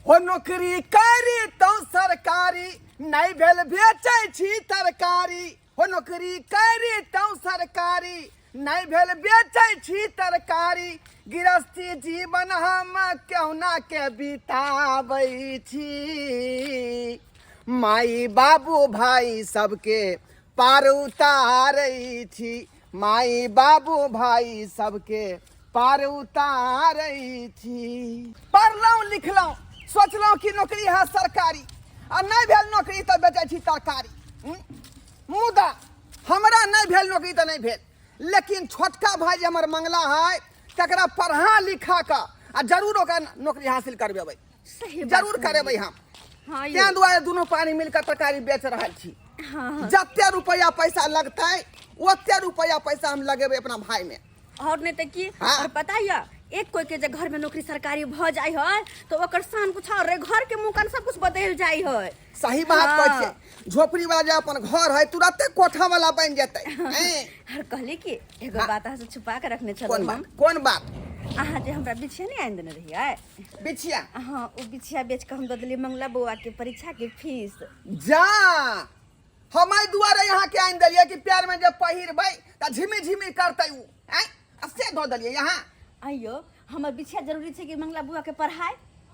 हो नौकरी करी तो सरकारी नहीं भेल बेचै छी तरकारी। हो नौकरी करी तो सरकारी नहीं भेल बेचै छी तरकारी। गृहस्थी जीवन हम केहुना के बिताबै छी। माई बाबू भाई सबके पार उतारै छी। माई बाबू भाई सबके पार उतारै छी। पढ़लहुँ लिखलहुँ, सोचलहुँ कि नौकरी है सरकारी, आ नहि भेल नौकरी तऽ बेचै छी तरकारी। मुदा हमरा नहि भेल नौकरी तऽ नहि भेल, लेकिन छोटका भाई जे हमर मंगला है तकरा पढ़ा लिखा कऽ आ जरूर ओकरा नौकरी हासिल करबेबै। सही बात जरूर कहलियै। करेबै हम। हाँ यौ। तें दुआरे दुनू पानी मिलकर तरकारी बेच रहल छी। हाँ। जते रुपया पैसा लगतै ओते रुपया पैसा हम लगेबै अपना भाई में। और नहीं तो की। हाँ। और पता है एक कोई के जे घर में नौकरी सरकारी भ जाय है तो ओकर शान कुछ और रहे, घर के मुंह कान सब कुछ बदल जाय है। सही बात हाँ। कहै छियै। झोपड़ी वाला जे अपन घर है तुरते कोठा वाला बन जेतै। हैं? और कहली कि एगो हाँ। बात अहाँ से छुपा के रखने छलहुँ कोन हम। बात? कोन बात? अहाँ जे हमरा बिछिया नहीं आनि देने रहियै। बिछिया? हाँ, ओ बिछिया बेच के हम दऽ देलियै मंगला बौआ के परीक्षा के फीस। जा हम एहि दुआरे यहाँ के आनि देलियै कि पैर में जब पहिरबै तऽ झिमी झिमी करतै उ। आँय? आ से दऽ देलियै यहाँ। आइयो हमर बिछिया जरूरी छै कि मंगला बुआ के पढ़ाई?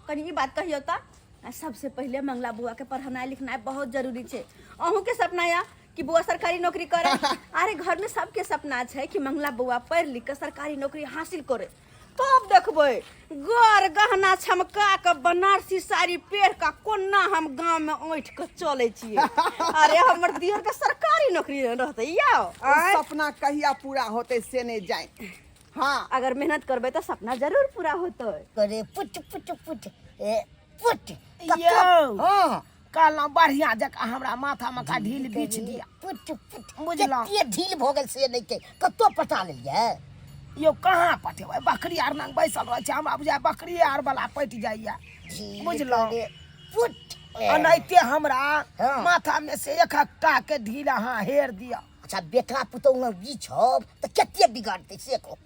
कनी ई बात कहियो तऽ। आ सबसे पहिले मंगला बुआ के पढ़नाइ लिखनाइ बहुत जरूरी छै। अहूँ के सपना या कि बुआ सरकारी नौकरी करे? अरे घर में सबके सपना छै कि मंगला बुआ पढ़ लिख के सरकारी नौकरी हासिल करे, तब देखबै गर गहना छमका के बनारसी साड़ी पहिर के कोना हम गांव में ऐंठ के चलै छियै। अरे हमर दियर के सरकारी नौकरी रहतै यौ। ओ आँय? सपना कहिया पूरा होतै से नहि जानि। हाँ। अगर मेहनत करबै तऽ सपना जरूर पूरा होतै। करे पुट पुट पुट ए पुट। यौ। हाँ। कहलहुँ बढ़िया जकाँ हमरा माथा मका ढील बीछ दिया। पुट पुट। बुझलहुँ। कते ढील भऽ गेल से नहि के कतौ पटा लेलियै? यौ कहाँ पटेबै, बकरी आर लग बैसल रहै छै, हमरा बुझाय बकरी आर वाला पटि जाइया। ढील बुझलहुँ। करे पुट। एनाहिते हमरा हाँ। माथा में से एक एकटा के ढील अहाँ हेर दिअ। अच्छा बेटा पुतौह लग बिछब तऽ कते बिगड़तै से कहू।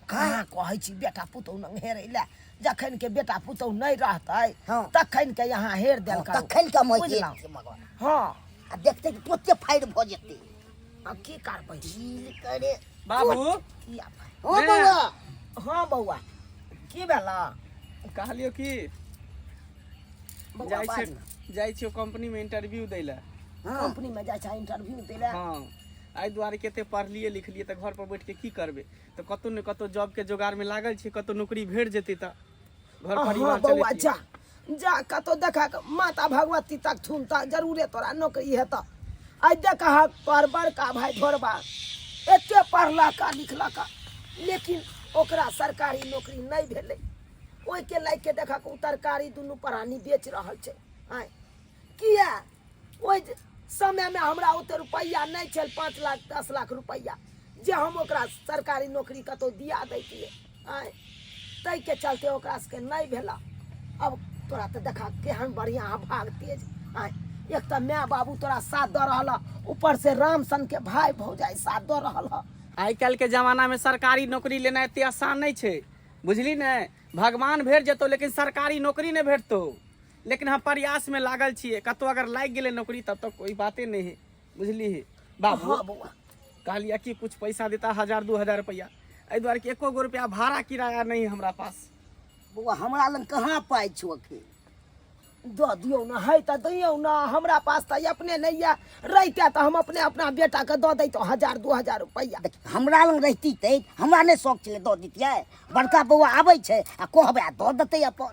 कहाँ कहै छी बेटा पुतौह लग हेरै लए, जखन के बेटा पुतौह नहि रहतै हाँ। तखन के यहाँ हेर देल हाँ, करू। तखन के हम हेर बुझलहुँ? देब मगर। हाँ। आ देखतै कि तुरते फाड़ि भऽ जेतै। आ की करबै? ढील करे बाबू। की आब? ओ बौआ। हाँ बौआ, की भेला? कहलियौ की बौआ, जाइ बाज छियै, ने। जाइ छियौ कंपनी में इंटरव्यू दै लए। हाँ। कंपनी में जाइ छै इंटरव्यू दै लए? हाँ, एहि दुआरे कते पढ़लियै लिखलियै तऽ घर पर बैठ के की करबै, तऽ कतौ ने कतौ जॉब के जोगार में लागल छी, कतौ नौकरी भेट जेतै तऽ घर हाँ, परिवार बौआ, चलेतियै। जा जा कतौ देखा के माता भगवती तक थुन तऽ जरूरे तोरा नौकरी हेतऽ। आइ देखहक तोहर बड़का भाई ढोरबा एते पढ़लक लिखलक लेकिन ओकरा सरकारी नौकरी नहि भेलै, ओहिके लए के देखक ओ तरकारी दुनू प्राणी बेच रहल छै। आँय किया? ओहि समयमे हमरा ओते रुपैआ नहि छल, 5 लाख 10 लाख रुपैआ जे हम ओकरा सरकारी नौकरी कतहु दिया दैतियै। आँय ताहिके चलते ओकरा सबके नहि भेला। अब तोरा तऽ देखा केहन बढ़िआँ भाग तेज। आँय एक तऽ माय बाबू तोरा साथ दऽ रहल हँ, ऊपर से राम सन के भाय भौजाइ साथ दऽ रहल हँ। आइ काल्हि के जमाना में सरकारी नौकरी लेना एते आसान नहीं छै, बुझली ने? भगवान भेट जेतौ लेकिन सरकारी नौकरी नहीं भेटतौ। लेकिन हम प्रयास में लागल छियै, कतौ अगर लागि गेलै नौकरी तब तक कोई बाते नहीं है, बुझली? बाबू। हाँ बौआ। कहलियै कि कुछ पैसा देता 1000 2000 रुपया, एहि दुआरे कि एको गो रुपया भाड़ा किराया नहीं हमरा पास। बौआ हमरा लग कहाँ पाइ छौ अखन? दऽ दियौ ने, है तऽ दियौ ने, हमरा पास तऽ अपने नहि यऽ, रहिते तऽ हम अपने अपना बेटाके दऽ दैतहुँ 1000 2000 रुपैआ। देख, हमरा लग रहिती तऽ हमरा नहि शौक छलै दऽ दितियै, बड़का बौआ आबै छै आ कहबै आ दऽ देतै अपन।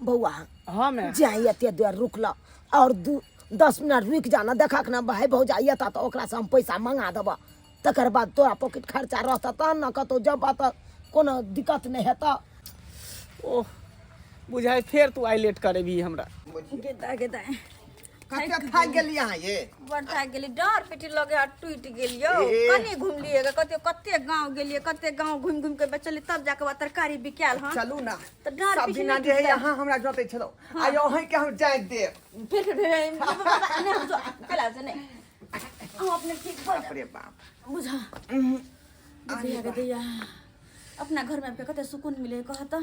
बौआ। हाँ मैं। जाए एते देर रुकल और 10 मिनट रुकि जा ने, देखक ने भाय भौजाइ एतऽ तऽ ओकरासँ हम पैसा मंगा देबऽ, तकर बाद तोरा पॉकेट खर्चा रहतऽ तहन ने कतहु जेबऽ तऽ कोनो दिक्कत नहि हेतऽ। ओह बुझाइ फेर तू आइ लेट करेबही हमरा। गेदा गेदा। कते थाकि गेलियै अहाँ ये? बड़ थाकि गेली, डाँर पेटी लगे आ टूटि गेल यौ। ए। कनी घुमलियै गे, कते कते गाँव गेलियै, कते गाँव घुमि घुमि के बेचलियै तब जाके वएह तरकारी बिकायल हन। चलू ना। तऽ डाँर सब पीठी दिना नहि जे है टूटतै। अहाँ हमरा जोतै छलहुँ, आइ अहीं के हम जाइत देब। फेर फेर फेर बाबा, नहि हम चला से नहि, हम अपने ठीक भऽ बाप रे बाप। बुझा दैया गे दैया, अपना घरमे आबिके कते सुकून मिले कहत,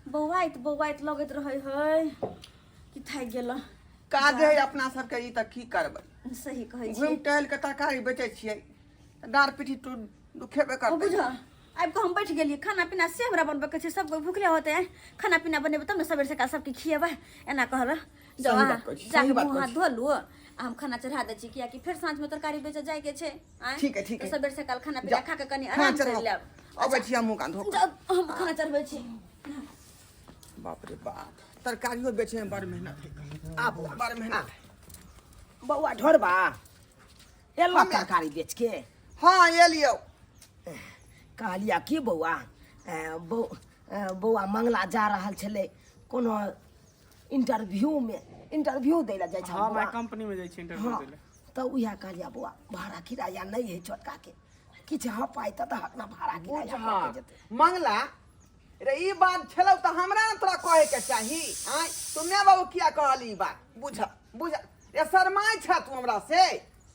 बौआइत बौआइत लगैत रहै है। गेलहुँ। काज है अपना सबके ई, तऽ की करबै? सही कहै घुमि छी। टहलि कऽ तरकारी बेचै छियै, डाँड़ पीठी दुखेबे ओ करतै। बुझ, आबि कऽ हम बैठ गेलियै। खाना पीना से हमरा बनबैके छै, सब कोइ भुखले होतै। खाना पीना बनेबै तब ने सबेर सकाल सबके खिएबै। एना कहल जाउ। सही अहाँ बात कहै छी, जाके सही बात मुँह कहै हाथ छी। धो लू आ हम खाना चढ़ा दै छी, कियाकि फेर साँझमे तरकारी बेचऽ जाइके छै। आँय? ठीक है, ठीक तऽ है। सबेर सकाल खाना पीना जाउ, खा कऽ कनि खाना आराम कर चढ़ाउ। लेब। अबै छी हम मुँह कान धो कऽ। जाउ, हम खाना चढ़बै छी। बाप रे बाप, तरकारियो बेचै में बड़ मेहनत है। आ बौआ। बड़ मेहनत है। बौआ ढोरबा, एलऽ तरकारी बेच के? हाँ, एलियौ। कहलिया की बौआ, बौआ मंगला जा रहल छलै कोनो इंटरव्यू में, इंटरव्यू दै लए जाइ छै। हाँ। बौआ। मैं कंपनी में जाइ छी इंटरव्यू हाँ दै लए। तऽ उएह कहलिया बौआ, भाड़ा किराया नहि है छोटका के, किछु हाँ पाइ तऽ दहक ने, भाड़ा किराया कऽ के जेतै। मंगला रे, ई बात छलौ तऽ हमरा ने तोरा कहे के चाही। आँय, तू माय बाबू किया कहली ई बात? बुझ बुझ रे, शरमाइ छ तू हमरा से?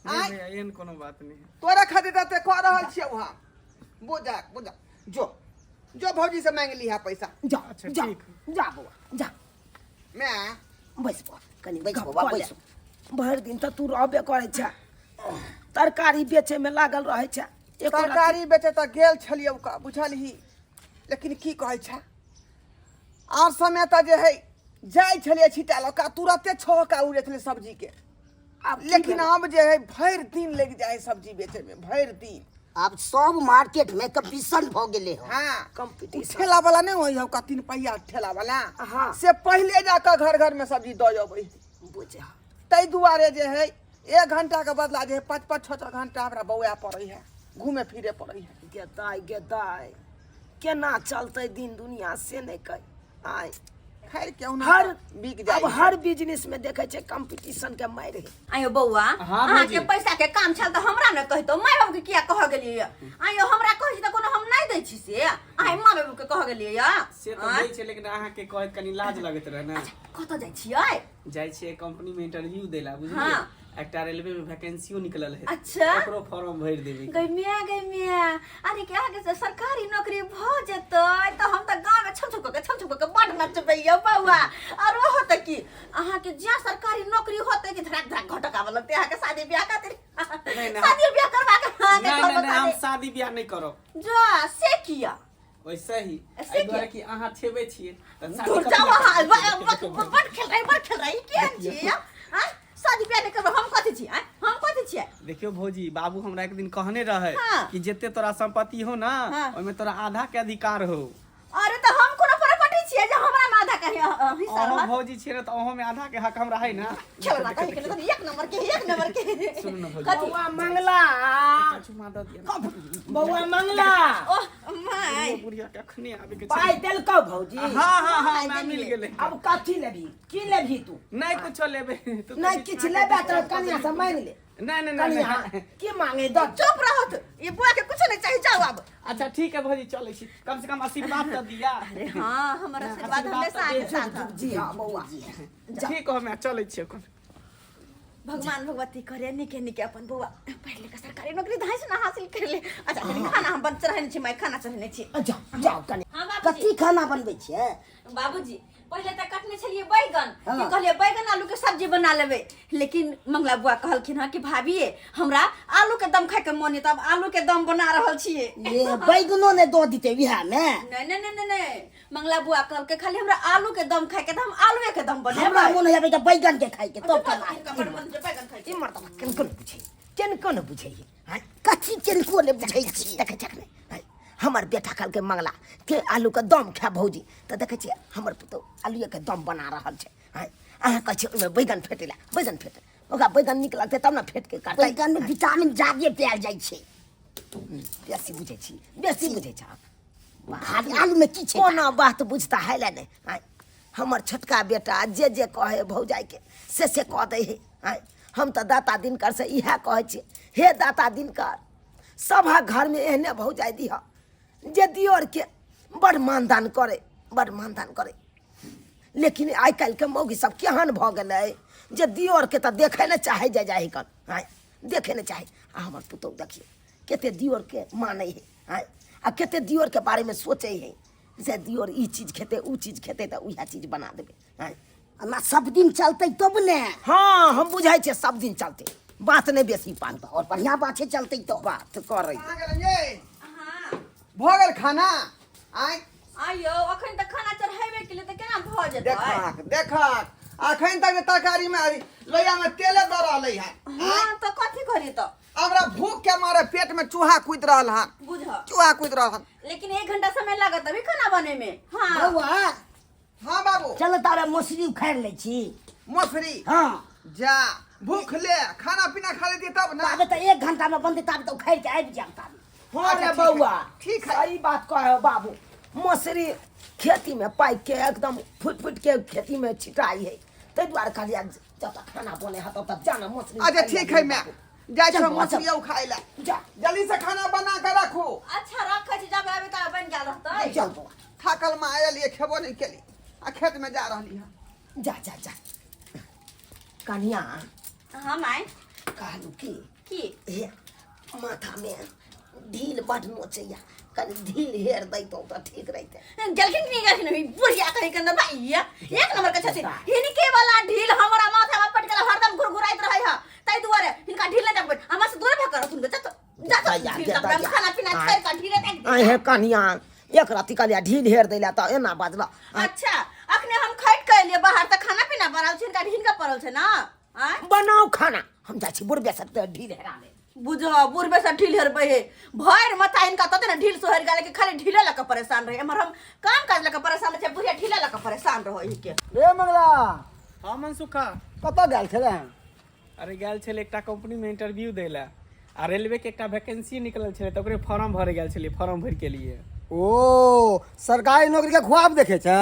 नहीं। आँय? भैया, एहन कोनो बात नहीं है। तोरा खातिर तऽ एते कह रहल छियौ हम। बुझ बुझ, जो जो भौजी से मांगि लीहा पैसा। जा। अच्छा, जा। ठीक। जा बौआ, जा। माय। बैस बौआ कनि। बैस गप बौआ, कऽ ले। बैस। भरि दिन तऽ तू रहबे करै छै, तरकारी बेचैमे लागल रहै छै, एको रत्ती- तरकारी बेचे तऽ गेल छलियौ का, बुझलही? लेकिन की कहै छै, आर समय तऽ जे है जाइ छलियै छिटा लऽ कऽ, तुरते छौका उड़ै छलै सब्जीके। आब की लेकिन भेलै? आब जे है भरि दिन लागि जाइ है सब्जी बेचैमे, भरि दिन। आब सब मार्केट में कंपटीशन भऽ गेलै हँ। हाँ। कंपटीशन। ठेला वाला नहि होइ हौ का, तीन पहिया ठेला वाला? हाँ। से पहिले जाकऽ घर घर में सब्जी दऽ अबै है। बुझ। ताहि दुआरे जे है एक घंटा के बदला जे है 5 5 6 6 घंटा हमरा बौआ पड़ै है, घूमे फिरे पड़ै है। गेदाय गेदाय, केना चलतै दिन दुनिया से नहि कहि आय। खैर, क्यों ना हर बिक जाए। अब हर बिजनेस में देखै छै कंपटीशन के मारि है। आयो बौआ। हाँ, अहाँके भौजी। पैसा के काम छल तऽ हमरा ने कहितो, माय बाबू के किया कह गेलियै? आयो, हमरा कहै छी तऽ कोनो हम नहि दै छी से, अहाँ माँ बाबू के कह गेलियै? से तऽ दै छै, लेकिन अहाँके कहैत कनि लाज लगैत रहे ने। कतऽ जाइ छियै? जाइ छियै कंपनी में इंटरव्यू दै ला, बुझलियै? एकटा रेलवे में वैकेंसियो निकलल है। ओकरो फॉर्म भरि देबै। गै मिया, गै मिया, अरे के अहाँके से सरकारी नौकरी भऽ जेतै तऽ हम तऽ गाँवमे छम छम कऽ के, छम छम कऽ के बड नचबै यौ बौआ। आर ओहो तऽ की, अहाँके ज्या सरकारी नौकरी होतै कि धड़ाक धड़ाक घटक आबऽ लगतै अहाँके शादी बियाह खातिर। नहीं, नहीं। शादी बियाह करवा के अहाँके नहीं घर नहीं नहीं, बसा हम देब। शादी बियाह नहीं करब। जा, से किया? वैसे ही। ऐसे एहि दुआरे किया? कि अहाँ छेबे छियै तऽ शादी दूर कथी जाओ लए अहाँ। करबै? देखियौ, देखियौ। बड़ खेल रही, बड़ खेल रही। केहन छियै आँय? शादी बियाह नहि करबै, हम कथी छी आँय? हम कथी छियै? देखियौ भौजी, बाबू हमरा एक दिन कहने रहे कि जते तोरा संपत्ति हो ना, ओहिमे तोरा आधा के अधिकार हो। अरे, तऽ हम कोनो प्रॉपर्टी छियै जे हमरा में आधा के हिस्सा अहाँ रहत? भौजी छियै ने, तऽ अहों में आधा के हक हमरा है ना। खेलना कहीं के नहीं, एक नंबर के, एक नंबर के। सुनू ने भौजी। कथी? बौआ मंगला। चुमा दऽ दिअ ने। बौआ मंगला। ओह my. बुढ़िया के अखने आबे के छै। पाइ देलकौ भौजी? हाँ हाँ हाँ। पाइ हमरा मिल देलियै। गेलै। अब कथी लेबही, की लेबही तू? नहीं कुछो लेबे तू। नहि किछु लेबे तऽ कनिया से मांगि ले। नहीं नहीं नहीं। कनिया नहीं। की मांगे दऽ। चुप रहत, ये बुआ के कुछ नहीं चाहिए, जाओ अब। अच्छा ठीक है भौजी, चलै छी। कम से कम आशीर्वाद तऽ दिया। अरे हाँ, हमर आशीर्वाद हमेशा अहाँके साथ है। जी हाँ बौआ, जा। ठीक हो, मैं चलै छी एखन। भगवान भगवती करे निके निके अपन बौआ पढ़ लिख के सरकारी नौकरी धाइस ना हासिल कर ले। अच्छा, कनि खाना हम बन चढ़ेने छी माय, खाना चढ़ेने छी। जाओ जाओ कनि। हाँ बाबूजी। कथी खाना बनबै छियै? बाबूजी, पहिले तऽ कटने छलियै बैगन। हाँ। की कहलियै, बैगन आलू के सब्जी बना लेबै, लेकिन मंगला बुआ कहलखिन हँ कि भाभी, हमरा आलू के दम खाय के मन है, तब आलू के दम बना रहल छियै। ये बैगनो ने दऽ दितै बिहार में? नहीं नहीं नहीं नहीं नहीं, मंगला बुआ कहलकै खाली हमरा आलू के दम खाय के, तऽ हम आलूए के दम बनेबै। हमरा मोन होइया बेटा बैगन के खाय के, तब केना हिनका बड़ मन छै बैगन खाय के। ई मर्दबा केनको ने बुझै, केनको ने बुझै हैं। कथी केनको ने बुझै छी? देखै छक ने हैं? हमर बेटा कहलकै मंगला के आलूके दम खा भौजी, तऽ देखै छियै हमर पुतहु आलूएके दम बना रहल छै हैं। अहाँ कहै छियै ओहिमे बैगन फेटै लए, बैगन फेटे, ओकरा बैगन नीक लगतै तब ने फेट के करतै। बैगन में विटामिन जादे पायल जाइ छै। बेसी बुझै छी, बेसी बुझै छ। खाली आलू में की छै? कोनो बात बुझता है ले नहि आँय। हमर छोटका बेटा जे जे कहै भौजाइके से से कऽ दै है आँय। हम तऽ दाता दिनकर से इएह कहै छियै, हे दाता दिनकर, सभक घरमे एहने भौजाइ दिह जे दियोरके बड़ मानदान करे, बड़ मानदान करे। लेकिन आइ काल्हिके मौगी सब केहन भऽ गेलै जे दियोरके तऽ देखै नहि चाहै जाइ जाइ कन आँय, देखै नहि चाहै। आ हमर पुतहु देखियौ कते दियोरके मानै है आँय, आ कते दियोरके बारेमे सोचै है जे दियोर ई चीज खेतै, ओ चीज खेतै, तऽ उएह चीज बना देबै आँय। ना सब दिन चलतै तब ने। हाँ, हम बुझाइ छियै सब दिन चलतै, बात नहि बेसी पान। और बढ़िया बात छै, चलतै तो। बात करै। कहाँ गेलियै? भऽ गेल खाना? आँय? आइयो अखन तऽ खाना चढ़ेबे केलियै तऽ केना भऽ जेतै? देखक देखक, अखन तक तरकारी में लोहिया में तेले दऽ रहलै हन। हाँ, तऽ कथी करी तऽ? हमरा भूख के मारे पेट में चूहा कूद रहल हन। बुझ। चूहा कूद रहल हन। लेकिन 1 घंटा समय लागत अभी खाना बने में। हाँ। बौआ। हाँ बाबू। चल तारा मौसरी उखाड़ि लै छी। मौसरी? हाँ। जा भूख ले, खाना पीना खा लेती तब ना। ताबे तऽ 1 घंटा में बनतै, ताबे तऽ उखाड़ि के आबि जायब ताबे। हाँ रे अच्छा, ठीक है, बौआ। ठीक है। सही बात कहे बाबू, मौसरी खेती में पाकि के एकदम फुटि फुटि के खेती में छिटाई है, ताहि दुआरे कहलियै जब तक खाना बने है तब तक जाना मौसरी। अच्छा ठीक है, मैं जाइ चल छौ बौआ, चल। मछली उखाड़ि ला। जा। जल्दी से खाना बना के रखू। अच्छा रखै छी, जब आबे तब बनि गेल रहतै। चल बौआ। थाकल में आयल ये, खेबो नहीं केली आ खेत में जा रहली हन। जा जा जा कनिया। हाँ माय। कहलू की? की? हे माथा में ढील बड नोचैया, कनि ढील हेर दैतौ तऽ ठीक रहितै। गेलखिन कि नहि गेलखिन? ई बुढ़िया कहीं के अंदर भाई एक नंबर के छथिन। हिनके वाला ढील हमरा माथा में पटकल हरदम घुरघुराइत रहै है, ताहि दुआरे हिनका ढील नहि देखबै, हमरा से दूर भऽ कऽ रहथुन। जा जा जा, दैया, ढील दैया। तक हम खाना पीना छोड़ि कऽ ढीले देख। आइ हे कनिया, एक राति कहलियै ढील हेर दै लए तऽ एना बजला। अच्छा अखने हम खटि कऽ एलियै बाहर तऽ खाना पीना बनल छै, हिनका ढील के पड़ल छै ना? आँय? बनाउ खाना, हम जाइ छी बुढ़बे से ढील हेरा ले। बुझ, बुढ़बे से ढील हेरबै हे, भरि माथा हिनका तते ने ढील सोहरि गेलै कि खाली ढीले लऽ कऽ परेशान रहै। एम्हर हम काम काज लऽ कऽ परेशान रहै छियै, बुढ़िया ढीले लऽ कऽ परेशान रहै हिके। रे मंगला। हाँ मनसुखा। कतऽ गेल छलै? अरे गेल छलै एकटा कंपनी में इंटरव्यू दै लए, आ रेलवे के एकटा वैकेंसी निकलल छलै तऽ ओकरे फॉर्म भरे गेल छलियै, फॉर्म भरि के लिए। ओ सरकारी नौकरी के ख्वाब देखे छै?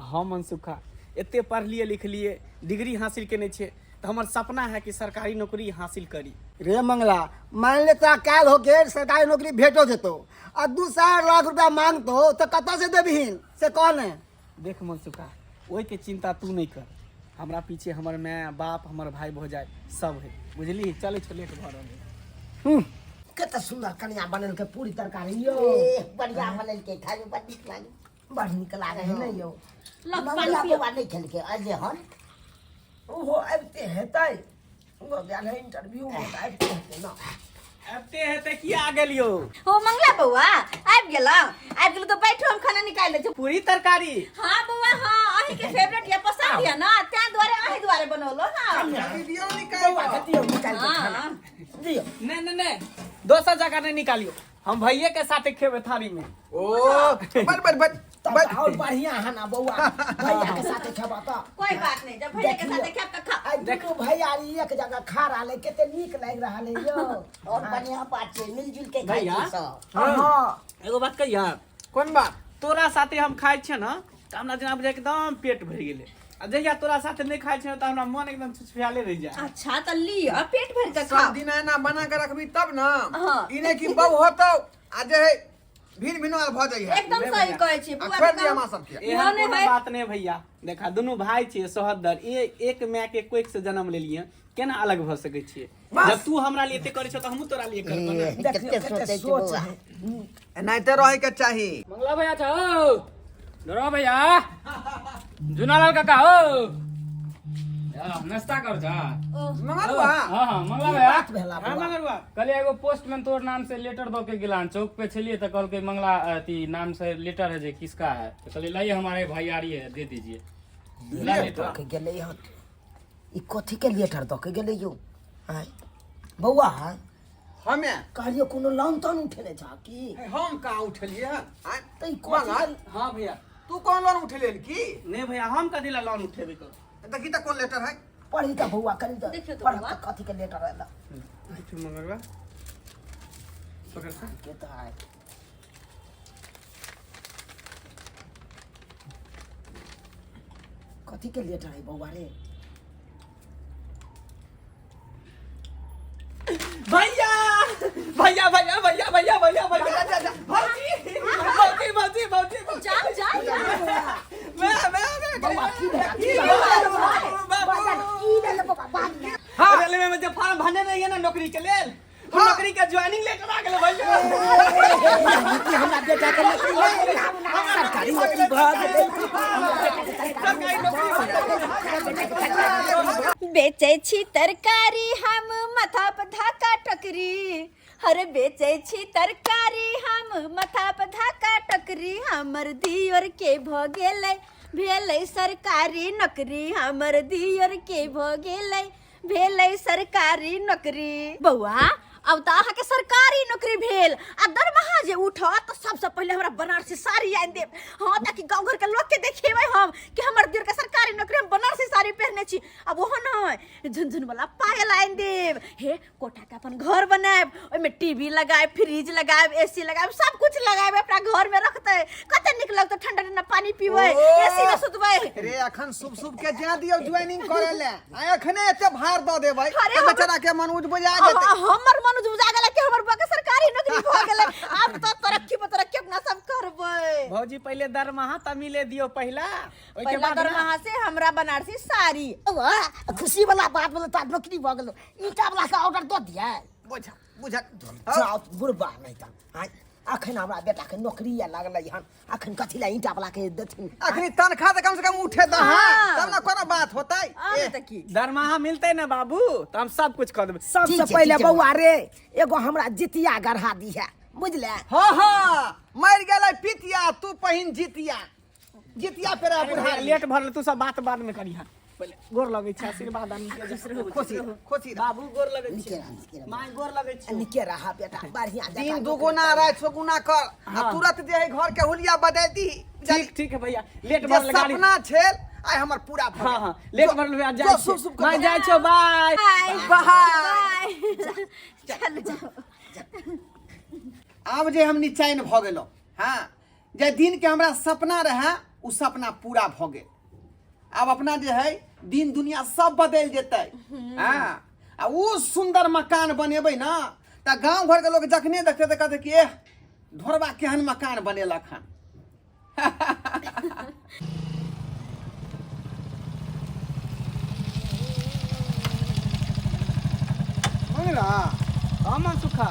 हाँ मनसुखा, एते पढ़लिए लिखलिए, डिग्री हासिल केने छियै, तऽ हमर सपना है कि सरकारी नौकरी हासिल करी। रे मंगला, मान ले तोरा काल्हि हो गेल सरकारी नौकरी भेटो जेतो आ 2-4 लाख रुपया मांगतो तऽ कतऽ से देबहीन से कह ने। देख मनसुखा, ओहिके चिंता तू नहीं कर, हमरा पीछे हमर माय बाप हमर भाई भौजाई सब है, बुझली? चलै छौ, लेट भऽ रहल है। कते सुंदर कनिया बनेलकै पूरी तरकारी यो। ए, बढ़िया बनेलकै, खाय में बड़ नीक लागल। बड़ नीक लागै है ने यौ? लग पानि मंगला पियौ। बौआ नहि खेलकै अजे हन? ओहो आबिते हेतै, ओहो गेल है इंटरव्यू में तऽ आबिते हेतै ना। आबिते हेतै, किया आ गेलियो? हो मंगला बौआ आबि गेलौ? आबि गेलौ तऽ बैठो, हम खाना निकालि लै छी। पूरी तरकारी? हाँ बौआ हाँ, अहीं के फेवरेट या पसंद या ना, तें दुआरे अहीं दुआरे बनौलो। हाँ। जल्दी दियौ निकालि बौआ के कऽ। दियौ निकालि के खाना। हाँ। दियौ। नहीं नहीं नहीं, दोसर जगह नहीं निकालियो, हम भैये के साथे खेबै थारी में। ओ बड़ बड़ बड़ तब बड़ तऽ और बढ़िया है ना बौआ, भैया के साथे खेबा तऽ। कोई बात नहीं, जब भैया के साथे खायब तऽ खा। आइ दुनू भैयारी एक जगह खा रहल है, कते नीक लागि रहल है यौ। और बढ़िया बात छै, मिलजुल के खाइ भैया? छै सब। हाँ। एगो बात कहिया? कोन बात? तोरा साथे हम खाइ छियै ने तऽ हमरा जेना बुझाइ एकदम पेट भरि गेलै, आ जहिया तोरा साथे नहि खाइ छियै ने तऽ हमरा मन एकदम छुछुआले रहि जाइ। अच्छा तऽ लिअ, पेट भरि कऽ सब खाओ। दिन एना बना के रखबी तब ना। हाँ। ई नहि कि बहु होतौ आ जे है भिन भिन भऽ जाइ है। एकदम सही कहै छी आ बौआ। छोड़ि दिअ हमरा सबके। एहन मोने कोनो है। बात नहि भैया, देखा दुनू भाई छियै सोहदर, एक माय के कोख से जन्म लेलियै, केना अलग भऽ सकै छियै? जब तू हमरा लिए एते करै छौ तऽ हमहूँ तोरा लिए करबौ ने। ए, देखियौ कते कते सोचै छै सोच बौआ। है। एनाहिते रहै के चाही। मंगला भैया छौ, डरो भैया, जुनालाल काका हो, या, नाश्ता कर जा। मंगलुआ। हाँ हाँ मंगला भैया। बात भेला हाँ बौआ? मंगलुआ। कहलियै एगो पोस्टमैन तोर नाम से लेटर दऽ के गेला हन, चौक पे छलियै तऽ कहलकै मंगला अथी नाम से लेटर है जे किसका है, तऽ कहलियै लाइए हमारे भैयारी है दे दीजिए। ला लेटर लेटर। दऽ के गेलै हन, ई कथी के लेटर दऽ के गेलै यौ? आँय बौआ। हमे कहलियौ कोनो लोन तोन उठेने छह की? हम कहाँ उठेलियै हन? आँय? तऽ ई कथी मंगल, के- हाँ भैया। तू कोन लोन उठेले की? नहीं भैया, हम कथी ला लोन उठेबे कर। देखी तऽ कोन लेटर है। पढ़ी तऽ बौआ कनि तऽ। देखियौ तऽ पढ़ बौआ। तऽ कथी के लेटर एल। देखियौ मंगलुआ, पकड़ सा। के तऽ आय कथी के लेटर है बौआ रे? भैया भैया भैया भैया भैया भैया भैया, भौजी भौजी भौजी भौजी। जाओ जाओ जाओ। मैं बौआ की भेल? की भेल? बौआ, की भेल बौआ? बात ने। हाँ। रेलवे में जो फॉर्म भरने रहिए ना नौकरी के लेल, वो नौकरी का ज्वाइनिंग लेटर आ गेलै भैया। की हमरा बेटा के नौकरी नहि, सरकारी नौकरी भऽ गेलै। सरकारी नौकरी। बेचै छी तरकारी हम माथा पर धाका टोकरी, हर बेचै छी तरकारी हम माथा पर धाका टोकरी, हमर दियोर के भ गेलै भेलै सरकारी नौकरी, हमर दियोर के भ गेलै भेलै सरकारी नौकरी। बौआ अब तऽ अहाँके सरकारी नौकरी भेल आ दरमाहा जे उठत तऽ सबसँ पहिले हमरा बनारसी साड़ी आनि देब। हाँ, ताकि गाँव घरके लोकके देखेबै हम कि हमर दियरके सरकारी नौकरी, हम बनारसी साड़ी पहिरने छी। आब ओहो नहि, झुनझुन वाला पायल आनि देब। हे कोठाके अपन घर बनायब, ओहिमे टीवी लगायब, फ्रिज लगायब, एसी लगायब, सब कुछ लगायब, अपना घरमे रखतै, कते नीक लगतै, ठंडा ठंडा पानी पीबै, एसी में सुतबै। रे अखन शुभ शुभ के जा दियौ ज्वाइनिंग करे ले, आ अखने एते भार दऽ देबै अरे तऽ बेचारा के मन उजबुजा जेतै। हमर मन उजबुजा गेलै कि हमर बौआ के सरकारी नौकरी भऽ गेलै, आब तऽ तरक्की पर तरक्की अपना सब करबै। भौजी पहिले दरमाहा तऽ मिले दियौ पहिला, ओहिके पहिला बाद ना। दरमाहा से हमरा बनारसी साड़ी। वाह, खुशी वाला बात बोले तो नौकरी भऽ गेलो, ईटा वाला के ऑर्डर दऽ दियै। बुझ बुझ जाओ बुढ़बा नहीं तऽ आँय, अखन हमरा बेटा के नौकरी लगलै हन, अखन कथी लए ईटा वाला के देथिन? अखनी तनखा तऽ कम से कम उठे दऽ, हाँ। तब ना कोनो बात होतै। आब तऽ की दरमाहा मिलतै ना बाबू तऽ हम सब कुछ कऽ देबै। सबसे ठीक छै, पहिले ठीक छै। बौआ रे एगो हमरा जितिया गढ़ा दिहे, बुझले? हाँ हाँ मरि गेलै पितिया, तू पहिन जितिया, जितिया पे रह बुढ़ा। लेट भरल, तू सब बात बाद में करिहा, पहिले गोर लगै छै, आशीर्वाद आनि के जा। खुशी रह, खुशी रह। बाबू गोर लगै नीके छै, रह, नीके रह। माय गोर लगै छै। निके रहा बेटा, बढ़िया जकाँ दिन नौकरी दुगुना कर। राति चौगुना कर, आ तुरंत जे है घर के हुलिया बदल दी। ठीक ठीक है भैया, लेट जे भरल गाड़ी। सपना छेल आइ हमर पूरा भऽ हाँ गेल। हाँ लेट जो- भरल भैया, जो जाइ शुभ छी। शुभ माय जाइ छौ, बाय बाय बाय। बाय। चलू जाओ। आब जे हम निचैन भऽ गेलहुँ। हाँ, जे दिन के हमरा सपना रहे उ सपना पूरा भऽ गेल। आब अपना जे है दिन दुनिया सब बदलि जेतै। हाँ, आ उ सुंदर मकान बनेबै ना तऽ गाँव घर के लोग जखने देखतै तऽ कहतै कि एह ढोरबा केहन मकान बनेलक हन। मंगला। हाँ मनसुखा।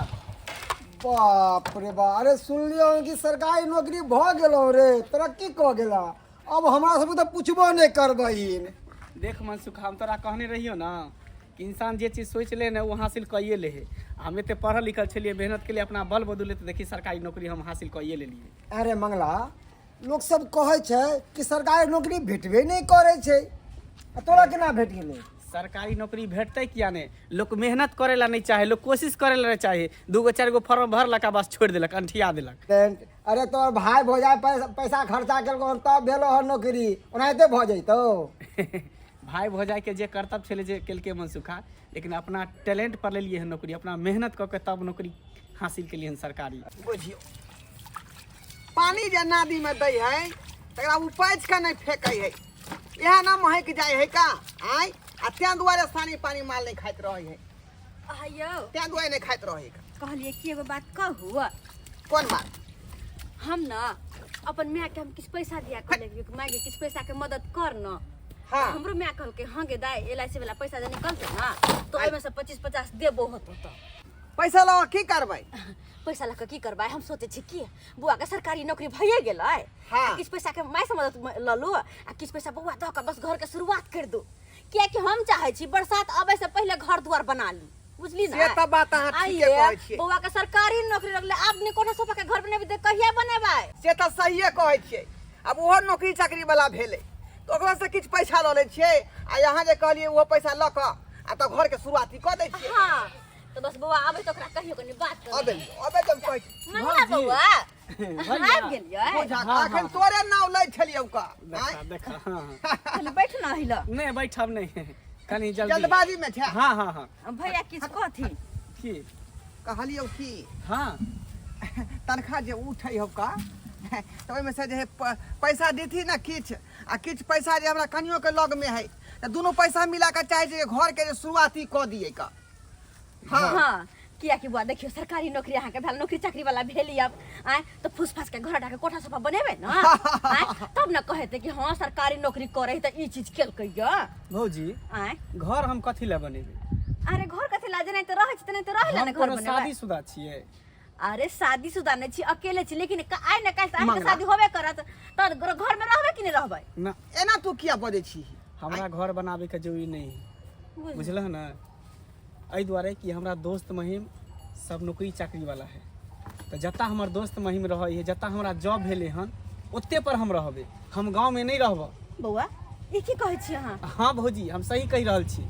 बाप रे बाप, अरे सुनलियौ कि सरकारी नौकरी भऽ गेलौ रे, तरक्की कऽ गेला, अब हमरा सबके तऽ पुछबो नहि करबहीन। देख मनसुखा, हम तोरा कहने रहियो ना कि इंसान जे चीज सोचि ले ने ओ हासिल कइए ले है। हम एते पढ़ल लिखल छलियै, मेहनत के लिए अपना बल बदुले, तऽ देखी सरकारी नौकरी हम हासिल कइए लेलियै। अरे मंगला, लोक सब कहै छै कि सरकारी नौकरी भेटबे नहि करै छै, आ तोरा केना भेट गेलै? सरकारी नौकरी भेटतै किया नहि, लोक मेहनत करे ला नहीं चाहे, लोक कोशिश करे ला नहीं चाहे, दूगो चारि गो फॉर्म भरलक आ बस छोड़ि देलक, अंठिया देलक। अरे तोहर भाय भौजाइ पैसा खर्चा केलको हन तब भेलो हन नौकरी, ओनाहिते भऽ जैतौ। भाय भौजाइ के जे कर्तव्य छलै जे केलकै मनसुखा, लेकिन अपना टैलेंट पर लेलियै हन नौकरी, अपना मेहनत कऽ के तब नौकरी हासिल केलियै हन सरकारी। बुझियौ, पानी जे नदी में दै है तकरा उपाइच के नहीं फेंकै है, इएह ना महक जाइ है का आय, आ तें दुआरे सानी पानी माल नहीं खाइत रहै है। आयौ तें दुआरे नहीं खाइत रहै है। कहलियै कि एगो बात कहू। कोन बात? हम न अपन माय के हम किछु पैसा दिया कहलियै कि माय गे किछु पैसा के मदद कर न। हाँ। हमरो माय कहलकै हाँ गे दाय, एल I सी वाला पैसा जे निकलतै न तऽ ओहिमे से 25-50 देबो होतो। तऽ पैसा लऽ की करबै? पैसा लऽ कऽ की करबै, हम सोचै छी कि बौआ के सरकारी नौकरी भइए गेलै, हाँ। किछु पैसा के माय से मदद लऽ लू आ किछु पैसा बौआ दऽ कऽ बस घर के शुरुआत कर दू, कियाकि हम चाहै छी बरसात अबै से पहिले घर दुआर बना ली, बुझली ना? से तऽ बात अहाँ ठीके आइये, कहै छियै। बौआ के सरकारी नौकरी लगलै, आब ने कोठा सोफा के घर बनेबै तऽ कहिया बनेबै? से तऽ सहिए कहै छियै। आब ओहो नौकरी चाकरी वाला भेलै तऽ ओकरा से किछु पैसा लऽ लै छियै, आ यहाँ जे कहलियै ओहो पैसा लऽ कऽ आ तऽ घर के शुरुआती कऽ दै छियै। हाँ, तऽ बस बौआ आबै तऽ ओकरा कहियो कनि बात करू। अबै अबै तऽ हम कहै छी। मंगला बौआ, भैया। आबि गेलियै? बुझा, अखन तोरे नाव लै छलियौ का। देखा देखा, हाँ हाँ। कनि बैठ ना हिल। नहीं बैठब नहीं, कनि जल्दी। जल्दबाजी में छै। हाँ हाँ हाँ। भैया किछु कहथिन? की कहलियौ कि हाँ तनखा जे उठै हौ का तऽ ओहिमे से जे है पैसा देथी ने किछु, आ किछु पैसा जे हमरा कनियो के लग में है, तऽ दुनू पैसा मिला कऽ चाहै छियै घर के जे शुरुआती कऽ दियै का। हाँ। हाँ, कियाकि बुआ देखियौ सरकारी नौकरी अहाँके भेल, नौकरी चाकरी वाला भेली अब आँय तऽ फूस फास के घर डाके कोठा सोफा बनेबै ने आँय, तब ने कहते कि हाँ सरकारी नौकरी करे तऽ ई चीज केलकै य। भौजी आँय, घर हम कथी लए बनेबै? अरे घर कथी लए, जेनाहिते रहै छै तेनाहिते रहै लए हम ने घर कोनो बनेबै। शादीशुदा छियै? अरे शादीशुदा नहीं छी, अकेले छी, लेकिन आइ ने काल्हि तऽ अहाँके मंगला। शादी होबे करत, तऽ घर में रहबै कि नहीं रहबै? ना। एना तू किया बजै छी? हमरा घर बनाबे के जरूरी नहीं है, बुझलह ना? एहि दुआरे कि हमरा दोस्त महिम सब नौकरी चाकरी वाला है, तऽ जतऽ हमर दोस्त महिम रहै है, जतऽ हमरा जॉब भेलै हन, ओते पर हम रहबै, हम गाँवमे नहि रहबै। बौआ, ई की कहै छी अहाँ? हाँ भौजी, हम सही कहि रहल छी,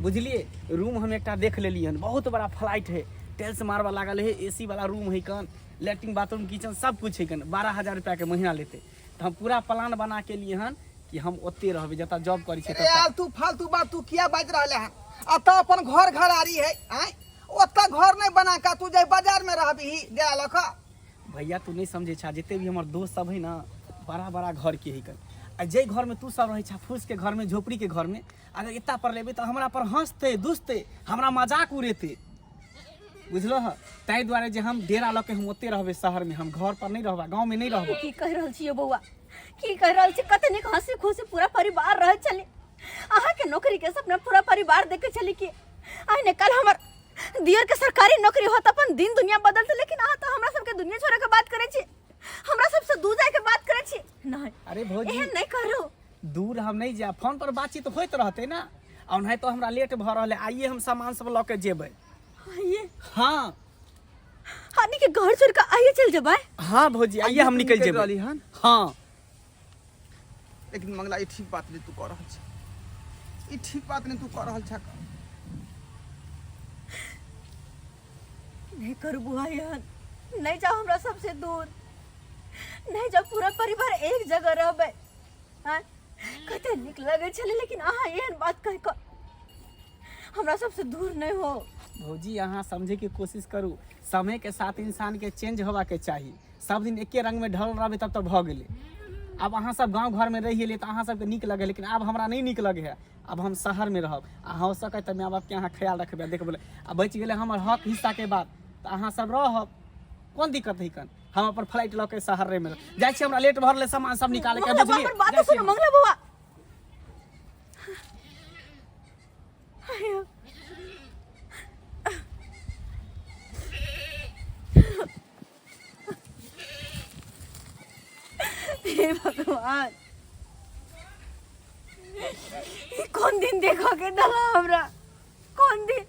बुझलिए? रूम हम एकटा देख लेलियै हन, बहुत बड़ा फ्लाइट है, टाइल्स मारबा लागल है, एसी वाला रूम है कन, लैट्रिन बाथरूम किचन सब कुछ है कन, 12,000 रुपया के महीना लेते। तऽ हम पूरा प्लान बना के लिए हन कि हम ओते रहबै जतऽ जॉब करै छियै अरे ततऽ। आलतू फालतू बात तू किया बाजि रहले हन? अतऽ अपन घर घरारी है, आँय? ओतऽ घर नहि बना कऽ तू जे बाजार में रहबही डेरा लऽ कऽ। भैया तू नहीं समझे छा, जिते भी हमर दोस्त सब है ना, बड़ा बड़ा घर के है कन, आ जे घर में तू सब रहे छा, फूस के घर में, झोपड़ी के घर में, अगर इतना पर लेबे तो हमरा पर हंसते दुसते, हमरा मजाक उड़ेते, बुझलो ह? ताहि दुआरे जे हम डेरा लऽ के हम ओते रहबै शहर में, हम घर पर नहीं रहबै, गाँव में नहीं रहबै। की कहि रहल छी यौ बौआ, की कहि रहल छी? कते नीक हंसी खुशी पूरा परिवार रहै छलै, अहाँके नौकरी के सपना पूरा परिवार देखे छलै कि आइ ने काल्हि हमर दियर के सरकारी नौकरी होत, अपन दिन दुनिया बदलते, लेकिन अहाँ तऽ हमरा सबके दुनिया छोड़े के बात करै छी, हमरा सबसे दूर जाय के बात करै छी। नहीं। अरे भौजी, एहन नहीं करू। दूर हम नहीं जायब, फोन पर बातचीत होइत रहतै ना। आ ओनाहितो तो हमरा लेट भऽ रहल है, आइए हम सामान सब लऽ के जेबै। आइए? हाँ। हानि के घर छोड़ के आइए चल जेबै? हाँ भौजी, आइए हम निकल जेबै। रहली हन? हाँ। लेकिन मंगला, ई ठीक बात नहीं तू कह रहल छ, ई ठीक बात नहीं तू कह रहल छ। नहीं करू बुआ एहन, नहीं जाओ हमरा सबसे दूर, नहीं जाओ, पूरा परिवार एक जगह रहबै। हाँ, कते नीक लगै छलै, लेकिन अहाँ एहन बात कहि कऽ हमरा सबसे दूर नहीं हो। भौजी, अहाँ समझे के कोशिश करू, समय के साथ इंसान के चेंज होवा के चाही, सब दिन एके रंग में ढल रहबै तब तो भऽ गेलै। आब अहाँ सब गाँव घर में रहि गेलियै तऽ अहाँ सबके नीक लगे, लेकिन आब हमरा नहीं नीक लगे है, आब हम शहर में रहब। आ हो सकै तऽ माय बापके अहाँ ख्याल रखबै, देखबै। आ बचि गेलै हमर हक हिस्साके बात, तऽ अहाँ सब रहब, कोन दिक्कत है कन? हम अपन फ्लाइट लऽ के शहरे में जाइ छी, हमरा लेट भऽ रहलै सामान सब निकाले के, मंगला बौआ, बुझलियै? हमर बात जाइ छी सुनू। हम। मंगला बौआ, आयो। हे भगवान, ई कोन दिन देखो के दला हमरा, कोन दिन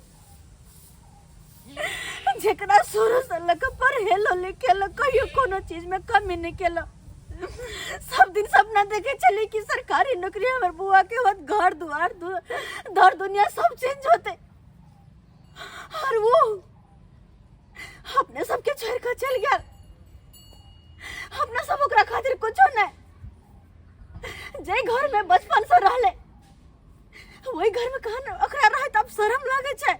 जेकरा शुरू से लऽ के पढ़ेलो लिखेलो, कहियो कोनो चीज में कमी नहीं केलो, सब दिन सपना देखे छली कि सरकारी नौकरी हमर बुआ के होत, घर दुआर दर दुनिया सब चेंज होते, और वो अपने सबके छोड़ के चल गया। अपना सब ओकरा खातिर कुछो नहीं। जे घर में बचपन से रहले वही घर में कहाँ ओकरा रहे तब शर्म लागे छै।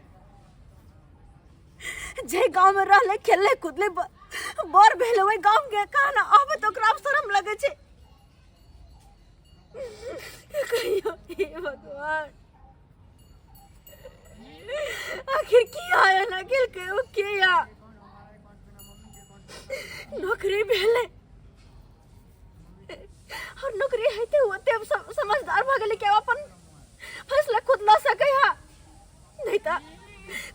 जे गांव में रहले, खेलले कूदले, बड़ भेले, वही गांव के कहाँ ना आबे तो ओकरा अब शर्म लगे छै। कहियो हे भगवान, आखिर की आया ना खेल के ओ किया नौकरी भेले और नौकरी हेते होते अब सब समझदार भऽ गेलै कि आब अपन फैसला खुद लऽ सकै है। नहीं तऽ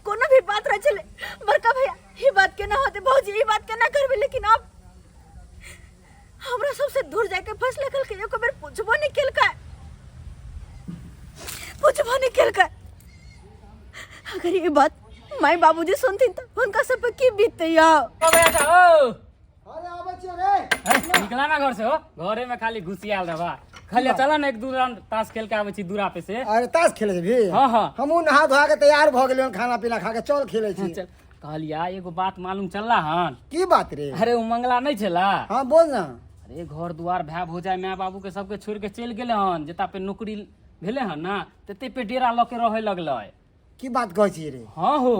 कोनो भी बात रहे छलै, बड़का भैया ई बात केना होते, भौजी ई बात केना करबै, लेकिन अब हमरा सबसे दूर जाके फैसला केलकै, एको बेर पूछबो नहीं केलकै, पूछबो नहीं केलकै। अगर ये बात माई बाबूजी सुनथिन तऽ हुनका सब पर की बीतते यौ? ओ भैया साहब, ओ। अरे आबै छियै रे। है, निकला ना घर से हो, घरे में खाली घुसियाल रहबा। खाली चला ना, एक दू राउंड ताश खेल के आबै छी दूरा पे से। अरे ताश खेले जेबही? हाँ, हाँ। हमहूँ नहा धोआ के तैयार भऽ गेलियै, खाना पीना खा के चल खेले छी। चल। कहलिया एगो बात मालूम चलला हन। की बात रे? अरे ओ मंगला नहीं छला? हाँ बोल ना। अरे घर दुआर भाय भौजाइ माय बाबू के सबके छोड़ के चलि गेलै हन, जता पे नौकरी भेलै हन ना तते पे डेरा लऽ के रहै लगलै। की बात कहै छी रे? हाँ हो।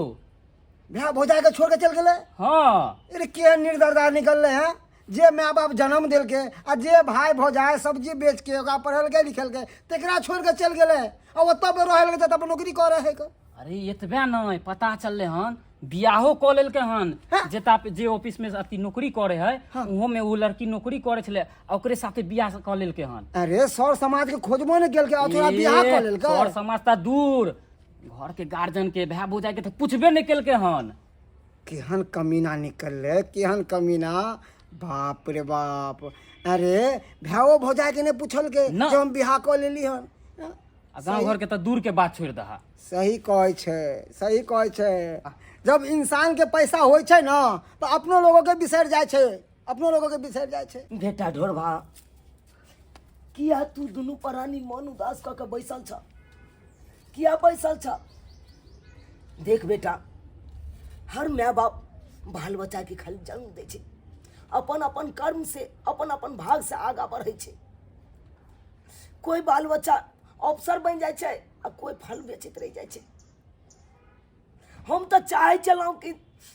भाय भौजाइ के छोड़ के चल गेलै? हाँ। अरे केहन निर्दरदार निकललै हैं, जे माय बाप जन्म देलकै आ जे भाय भौजाइ सब्जी बेच के ओकरा पढ़ेलकै लिखेलकै तकरा छोड़ के चलि गेलै आ ओतऽ पे रहै लगतै तऽ नौकरी कऽ रहै के। अरे एतबे नहीं पता चललै हन बियाहो कऽ लेलकै हन। हाँ। जेता पे जे ऑफिस में अथी नौकरी करे है, हाँ। उहो में वो लड़की नौकरी करे छलै आ ओकरे साथे बियाह कऽ लेलकै हन। अरे सर समाज के खोजबो नहि केलकै आ तोरा बियाह कऽ लेलकै। सर समाज तऽ दूर, घर के गार्जियन के भाय भौजाइ के तऽ पूछबे नहीं केलकै हन। केहन कमीना निकललै, केहन कमीना, बाप रे बाप। अरे भाओ भौजाइके नहि पुछलकै ना। जे हम बियाह कऽ लेली हन। आ गाँव घर के तऽ दूर के बात छोड़ि दहा। सही कहै छै, सही कहै छै। जब इंसान के पैसा होइ छै ने तऽ अपनो लोगो के बिसरि जाइ छै, अपनो लोगो के बिसरि जाइ छै। बेटा ढोरबा, किया तू दुनू प्राणी मन उदास कऽ के बैसल छ? किया बैसल छ? देख बेटा, हर माय बाप बाल बच्चा के खाली जन्म दै छै, अपन अपन कर्म से अपन अपन भाग से आगा बढ़ै छै। कोई बाल बच्चा अफसर बनि जाइ छै आ कोई फल बेचैत रहि जाइ छै। हम तऽ चाहै छलहुँ कि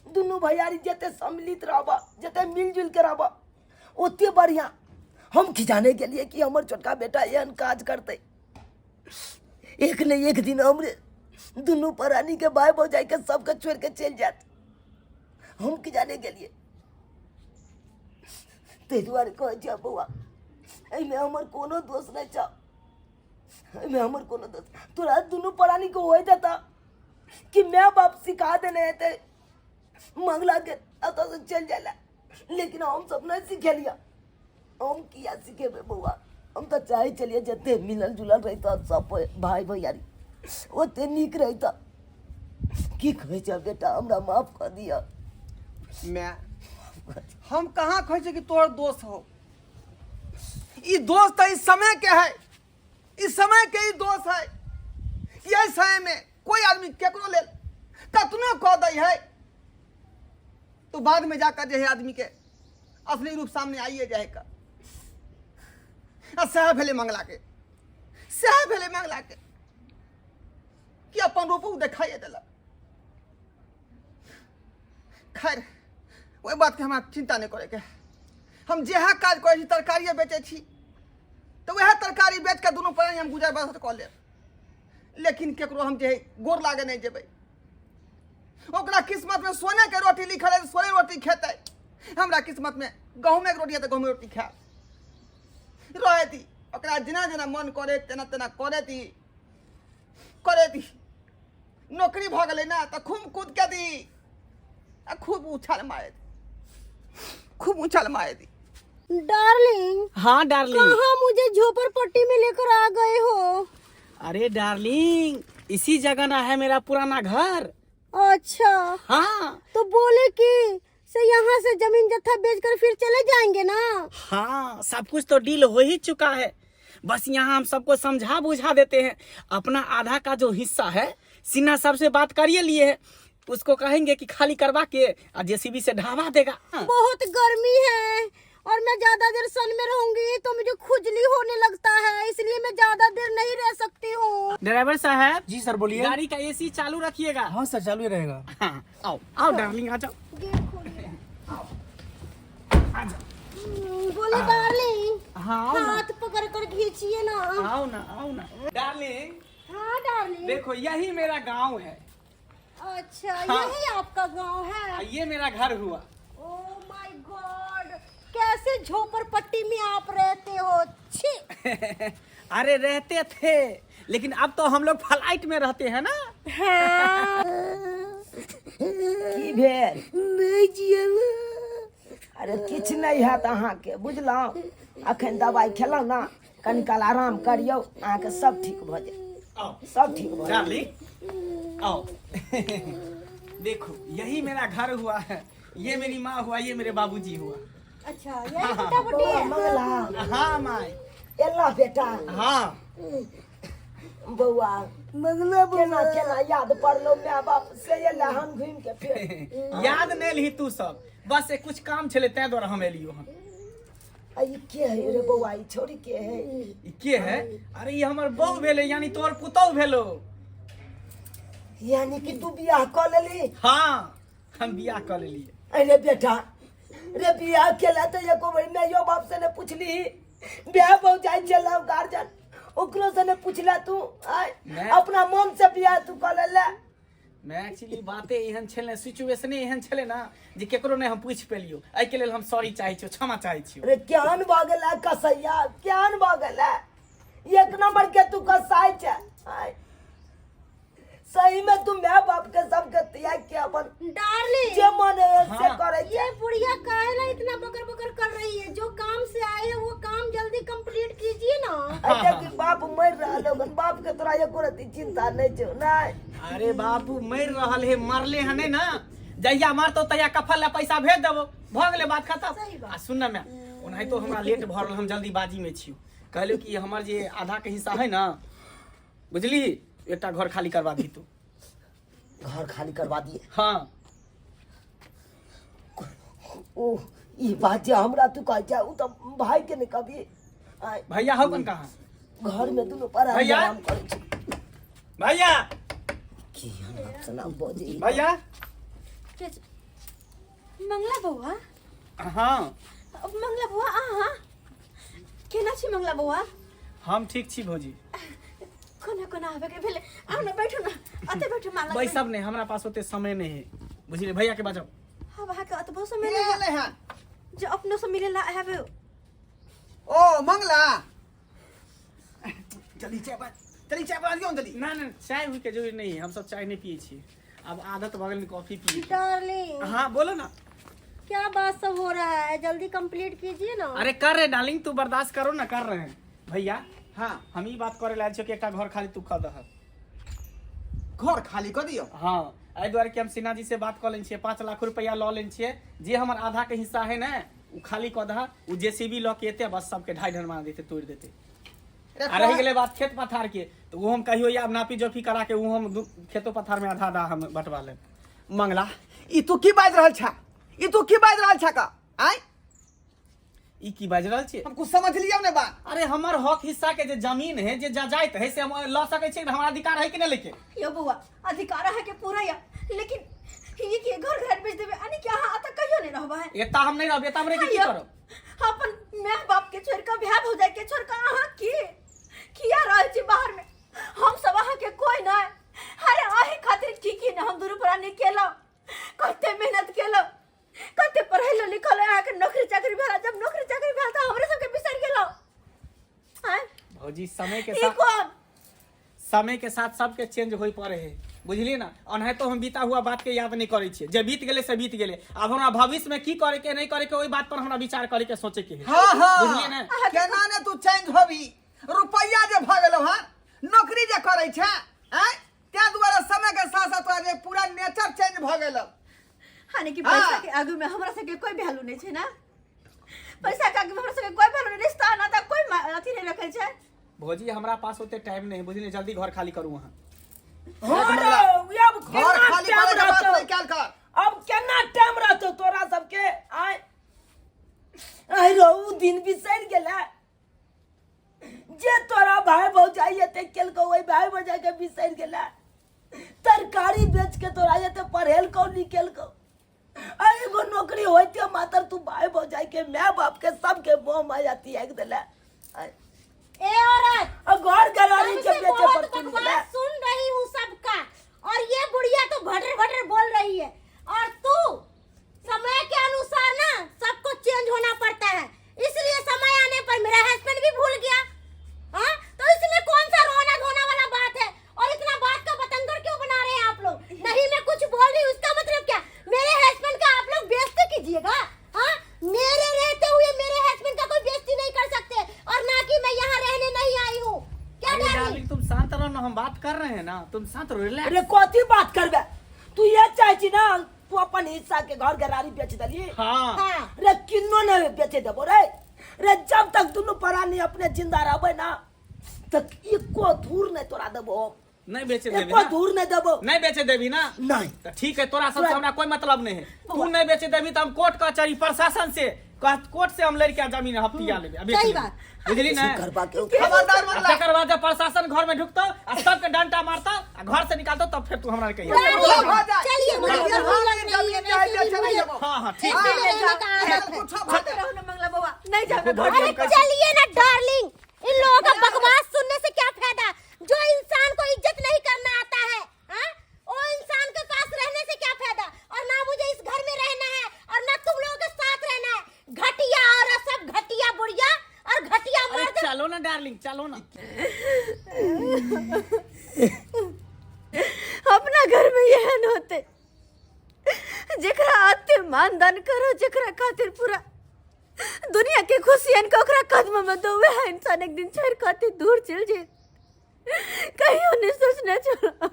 दुनू भैयारी जते सम्मिलित रहब, जते मिलजुल के रहब, ओते बढ़िआँ। हम की जाने गेलियै कि हमर छोटका बेटा एहन काज करतै। एक ने एक दिन हमरे दुनू प्राणी के भाई भौजाई के सबके छोड़ के चलि जायत, हम की जाने गेलियै। ताहि दुआरे कहै छियै बौआ, एहिमे हमर कोनो दोष नहि छौ, एहिमे हमर कोनो दोष। तोरा दुनू प्राणी के होइत हेतऽ कि माय बाप सिखा देने हेतै मंगला के एतऽसँ चलि जाय लए, लेकिन हमसब नहि सिखेलियै। हम किया सिखेबै बौआ? हम तऽ चाहै छलियै जते मिलल जुलल रहितऽ सब भाय भैयारी ओते नीक रहितऽ। की कहै छै बेटा, हमरा माफ कऽ दिअ। माय, हम कहाँ कहै छियै कि तोहर दोष हो। ई दोष तऽ इस समय के है, इस समय के ई दोष है कि एहि समय में कोई आदमी केकरो लेल कतनो कऽ दै है तो बाद में जाकर जे है आदमी के असली रूप सामने आइए जाए का। आ सएह भेलै मंगला के, सएह भेलै मंगला के कि अपन रूप ओ देखाइए देलक। खैर ओहि बातके हमरा चिंता नहि करैके। हम जएह काज करै छी, तरकारिए बेचै छी, तऽ वएह तरकारी बेच कऽ दुनू प्राणी हम गुजर बसर कऽ लेब, लेकिन केकरो हम जे है गोर लागे नहि जेबै। ओकरा किस्मत में सोने के रोटी लिखल है, सोने रोटी खेतै। हमरा किस्मत में गहूँमे के रोटी है तऽ गहूँमे रोटी खायब। रहे दी ओकरा, जेना जेना मन करे तेना तेना करे दी, करे दी। नौकरी भऽ गेलै ने तऽ खूब कूद के दी आ खूब उछाल मारे दी, खूब उछाल मारे दी। डार्लिंग। हाँ डार्लिंग। कहाँ मुझे झोपड़पट्टी में लेकर आ गए हो? अरे डार्लिंग, इसी जगह ना है मेरा पुराना घर। अच्छा। हाँ। तो बोले कि से यहाँ से जमीन जत्था बेचकर फिर चले जाएंगे ना? हाँ, सब कुछ तो डील हो ही चुका है, बस यहाँ हम सबको समझा बुझा देते हैं। अपना आधा का जो हिस्सा है सिन्हा साहब से बात करिए लिए है, उसको कहेंगे कि खाली करवा के और जेसीबी से ढावा देगा। बहुत गर्मी है और मैं ज्यादा देर सन में रहूंगी तो मुझे खुजली होने लगता है, इसलिए मैं ज्यादा देर नहीं रह सकती हूँ। ड्राइवर साहब। जी सर बोलिए। गाड़ी का एसी चालू रखिएगा। हाँ सर चालू ही रहेगा। हाँ, आओ आओ डार्लिंग आ जाओ। गेट खोलिए। बोले डार्लिंग। हाँ आओ ना। हाथ पकड़ कर खींचिए ना। आओ ना, आओ ना डार्लिंग। हाँ डार्लिंग। देखो यही मेरा गांव है। अच्छा। हाँ। यही आपका गांव है? ये मेरा घर हुआ। ओ my God, कैसे झोपड़पट्टी में आप रहते हो? छी। अरे रहते थे, लेकिन अब तो हम लोग फ्लाइट में रहते हैं ना। हाँ। की भेल? नहीं जियब। अरे किछु नहि हैत अहाँके, बुझलहुँ? अखन दवाइ खेलहुँ ने, कनि काल आराम करियौ, अहाँके सब ठीक भऽ जायत, सब ठीक भऽ जायत। डार्लिंग आओ, देखो यही मेरा घर हुआ है, ये मेरी माँ हुआ, ये मेरे बाबूजी हुआ। अच्छा यही बेटा बुटी है। मंगला। हाँ माय। एला बेटा। हाँ। बौआ मंगला केना केना याद पड़लो माय बाप से एला हम घूम के फेर। याद नहीं ली तू सब, बस एक कुछ काम छले तै द्वारा हम एलियो हन। आ ई के है रे बौआ, ई छोरी के है? ई के है? अरे ई हमर बहू भेले, यानी तोहर पुतहु भेलो। यानी कि तू बियाह कऽ लेली? हाँ हम बियाह कऽ लेलिए। अरे बेटा रे, बियाह केला तऽ एको बेर माइयो बाप से ने पुछली, बियाह भौजाइ छलौ गार्जियन ओकरो से ने पुछला तू? आय अपना मन से बियाह तू कऽ लेले। मैं एक्चुअली बाते एहन छलै, सिचुएशने एहन छलै ना जे केकरो नहि हम पूछि पेलियो, एहिके लेल हम सॉरी चाहै छियो, क्षमा चाहै छियो। रे केहन भऽ गेलै कसैया, केहन भऽ गेलै? एक नंबर के तू कसाई छै। आय सही में तू my बाप के सबके त्याग के अपन डार्लिंग जे मन है से हाँ। करे ये बुढ़िया काहे ना इतना बकर बकर कर रही है? जो काम से आए है वो काम जल्दी कंप्लीट कीजिए ना। अच्छा कि बाप मर रहल हो, बाप के तोरा एको रत्ती चिंता नहीं छौ नहीं। अरे बाबू मर रहल है, मरले है नहीं ना, जहिया मरतो तहिया कफन ला पैसा भेज देबो, भऽ गेलै बात खत्म। सही बात। आ सुन ना मैं, ओनाहितो हमरा लेट भऽ रहल, हम जल्दीबाजी में छी। कहलियो कि हमर जे आधा के हिस्सा है ना, बुझली, एकटा घर खाली करवा दी तू। घर खाली करवा दिए? हाँ। ओ ई बात जे हमरा तू कहै छै उ तऽ भाई के नहीं कभी। आय, भैया हो कन कहाँ? घर में दुनू पर भैया? आराम करै छै। भैया, की हम सना बजे। भैया। मंगला बौआ। हाँ। मंगला बौआ, अहाँ केना छी मंगला बौआ? हम ठीक छी भौजी। कोना कोना आबे के भेलै? आउ ने, बैठू ने, अते बैठू माला। बैसब नहीं, हमरा पास ओते समय नहीं है, बुझलिए? भैया के बजाओ। हम अहाँके अतबो समय के नहीं एलै हन? जे अपनो से मिले ला आबे। ओ मंगला, जल्दी चाय बना, जल्दी चाय बना दियौ ने जल्दी। ना ना, चाय हुई के जरूरी नहीं है, हम सब चाय नहीं पिए छी, अब आदत भऽ गेल कॉफी पिए के। डार्लिंग। हाँ बोलो ना। क्या बात सब हो रहा है? जल्दी कंप्लीट कीजिए ना। अरे कर रहे डार्लिंग, तू बर्दाश्त करो ना, कर रहे हैं। भैया। हाँ। हम ई बात करे लायल छियो कि एकटा घर खाली तू कऽ दह। घर खाली कऽ दियौ? हाँ, एहि दुआरे कि हम सिन्हा जी से बात कऽ लेने छियै, 5 लाख रुपया लऽ लेने छियै, जे हमर आधा के हिस्सा है ने उ खाली कऽ दह। उ जेसीबी लऽ के एते, बस सबके ढाई ढन मार देते, तोड़ि देते। रे आ रहि गेलै बात खेत पथार के, तऽ ओ हम कहियो या नापी जोखी करा के ओ हम खेतो पथार में आधा आधा हम बंटवा लेब। मंगला, ई तू की बाजि रहल छा? ई तू की बाजि रहल छा का आय? ई की बाजि रहल छियै? हम कुछ समझ लियौ ने बात। अरे हमर हक हिस्सा के जे जमीन है, जे जायत है, से हम लऽ सकै छियै, हमरा अधिकार है कि नहि लेके? यो बौआ, अधिकार अहाँके के पूरा या, लेकिन ये कि घर घर बेच देबे, यानी कि अहाँ अतऽ कहियो नहीं रहबै। एता हम नहीं रहब, एता हम रहि के की करब? अपन my बाप के छोड़ के, भाय भौजाई के छोड़ के अहाँ की किया रहै छी बाहर में? हम सब अहाँ के कोई नहीं। अरे अही खातिर की की ने हम दुनू प्राणी केलहुँ, कते मेहनत केलहुँ, कते पढ़ेलो लिखल, अहाँके नौकरी चाकरी भेल। जब नौकरी चाकरी भेल तऽ हमरे सबके बिसरि गेलहुँ आँय? भौजी, समय के ई साथ कोन समय के साथ सबके चेंज होय पड़े है, बुझलिए ना? ओनाहितो हम बीता हुआ बात के याद नहीं करै छियै, जे बीत गेलै से बीत गेलै। आब हमरा भविष्य में की करे के नहीं करे के, ओहि बात पर हमरा विचार करे के, सोचे के है। हाँ हाँ। बुझलिए ने? केना ने तू चेंज होबी? रुपैया जे भऽ गेलौ हन, नौकरी जे करै छै आँय, ताहि दुआरे समय के साथ साथ तोरा जे पूरा नेचर चेंज भऽ गेलौ। यानी कि हाँ। पैसा के आगू में हमरा सबके कोई वैल्यू नहीं छै ना? पैसा के आगू में हमरा सबके कोई वैल्यू नहीं, रिश्ता नाता कोई अथी नहीं रखै छै। भौजी, हमरा पास ओते टाइम नहीं है, बुझलिए? जल्दी घर खाली करू अहाँ। हाँ रे, अब घर केना खाली टाइम करे के बात रहतौ? नहीं कयल कर। अब केना टाइम रहतौ तोरा सबके? आय आय रो, उ दिन बिसरि गेलै जे तोरा भाय भौजाई एते केलकौ, ओहि भाय भौजाई के बिसरि गेलै। तरकारी बेच के तोरा एते पढ़ेलकौ लिखेलकौ, आ एगो नौकरी होइते मात्र तू भाय भौजाई के, my बाप के, सबके मोह माया त्याग देले। आय, ए औरत, आ घर घरारी के तुमसे बेचे बहुत पर तुल गेलै। बकवास सुन रही हूँ सबका, और ये बुढ़िया तो भटर भटर बोल रही है, और तू समय के अनुसार ना सबको चेंज होना पड़ता है, इसलिए समय आने पर मेरा हस्बैंड भी भूल गया। हाँ, तो इसमें कौन सा रोना धोना वाला बात है? और इतना बात का बतंगड़ क्यों बना रहे हैं आप लोग? नहीं मैं कुछ बोल रही हूँ, इसका मतलब क्या मेरे हस्बैंड का आप लोग बेइज्जती कीजिएगा? हाँ, मेरे रहते हुए मेरे हस्बैंड का कोई बेइज्जती नहीं कर सकते, और ना कि मैं यहाँ रहने नहीं आई हूँ। क्या अरे डार्लिंग? डार्लिंग, तुम शांत रहो ना, हम बात कर रहे हैं ना, तुम शांत रहो, रिलैक्स। अरे कथी बात करबे तू? ये चाहे छी ना तू अपन हिस्सा के घर घरारी बेच देली? हाँ। हाँ। रे किन्नो ने बेचे देबो रे। रे जब तक दुनू प्राणी अपने जिंदा रहबै ना तक एको धूर नहीं तोरा देबो हम। नहीं बेचे देबी एको ना? धूर नहीं देबो। नहीं बेचे देबी ना? नहीं। तो ठीक है, तोरा सबसे हमरा कोई मतलब नहीं है। तू नहीं बेचे देबी तो हम कोर्ट कचहरी प्रशासन से, कोर्ट से हम लड़के जमीन हफ्तिया लेबे, अभी सही लेबे। बात। बुझली ना? करबा के खबरदार आ मंगला। तकर बाद जब प्रशासन घर में ढुकतो आ सबके डंडा मारतो आ घर से निकालतो, तब फिर तू हमरा कहिया। डार्लिंग, भऽ जाए। चलिए, मुझे लड़की भूख भाग लग रही है, जमीन जाए, वैसे भी बेचे मुझे नहीं देबो। हाँ हाँ ठीक। ऐसे में रहने का आदत है। कुछो भऽ जाए। रहो ना मंगला बौआ, नहीं जाबे देखो घर। भौजी, अरे हम कैसे- चलिए ना डार्लिंग, इन लोगों का बकवास सुनने से क्या फायदा? जो इंसान को इज्जत नहीं करना आता है, हाँ? वो इंसान के पास रहने से क्या फायदा? और ना मुझे इस घर में रहना है और ना तुम लोगों के साथ रहना है। घटिया और सब घटिया बुढ़िया और घटिया अरे मर्द। चलो ना डार्लिंग, चलो ना। होते। जेकरा आते मानदान करो, जेकरा खातिर पूरा दुनिया के खुशियन के ओकरा कदम में दो, वह इंसान एक दिन छोड़ खातिर दूर चल जाए, कहियो नहीं सोचना छोड़ा।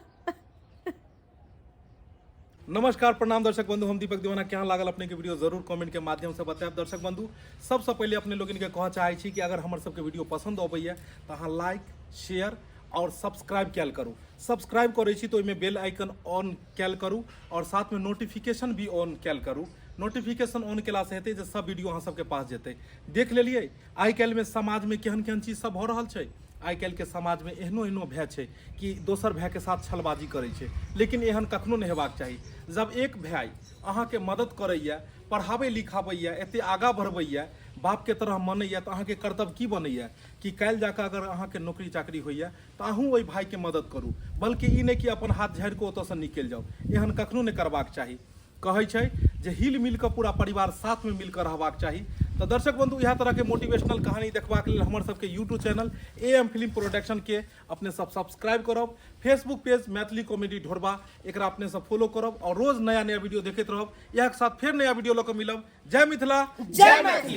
नमस्कार प्रणाम दर्शक बंधु, हम दीपक दीवाना। केहन लागल अपने के वीडियो जरूर कमेंट के माध्यम से बतायब। दर्शक बंधु, सबसे पहले अपने लोगन के कह चाहे छी कि अगर हमर सबके वीडियो पसंद अबैया तो अहाँ लाइक शेयर और सब्सक्राइब कैल करू। सब्सक्राइब करै छी तो ओहिमे बेल आइकन ऑन कैल करू और साथ में नोटिफिकेशन भी ऑन कैल करू। नोटिफिकेशन ऑन केलासँ हेतै जे सब वीडियो अहाँ सबके पास जेतै। देख लेलियै आइ काल्हिमे समाजमे केहन केहन चीज सब भऽ रहल छै। आइ काल्हिके समाजमे एहनो एहनो भय छै कि दोसर भायके साथ छलबाजी करै छै, लेकिन एहन कखनो नहि हेबाक चाही। जब एक भाय अहाँके मदद करैए, पढ़ाबै लिखाबैए, एते आगाँ बढ़बैए, बापके तरह मनैए, तऽ अहाँके कर्तव्य की बनैए कि काल्हि जाकऽ अगर अहाँके नौकरी चाकरी होइए तऽ अहूँ ओहि भायके मदद करू, बल्कि ई नहि कि अपन हाथ झाड़ि कऽ ओतऽसँ निकलि जाउ। एहन कखनो नहि करबाक चाही। कहै छै जे हिल मिल कऽ पूरा परिवार साथमे मिल कऽ रहबाक चाही। तऽ दर्शक बंधु, इएह तरहके मोटिवेशनल कहानी देखबाक लेल हमर सबके YouTube channel A M film production के अपने सब सब्सक्राइब करब, फेसबुक पेज मैथिली कॉमेडी ढोरबा एकरा अपने सब फॉलो करब और रोज नया नया वीडियो देखैत रहब। इएह के साथ फेर नया वीडियो लऽ कऽ मिलब। जय मिथिला, जय मैथिली।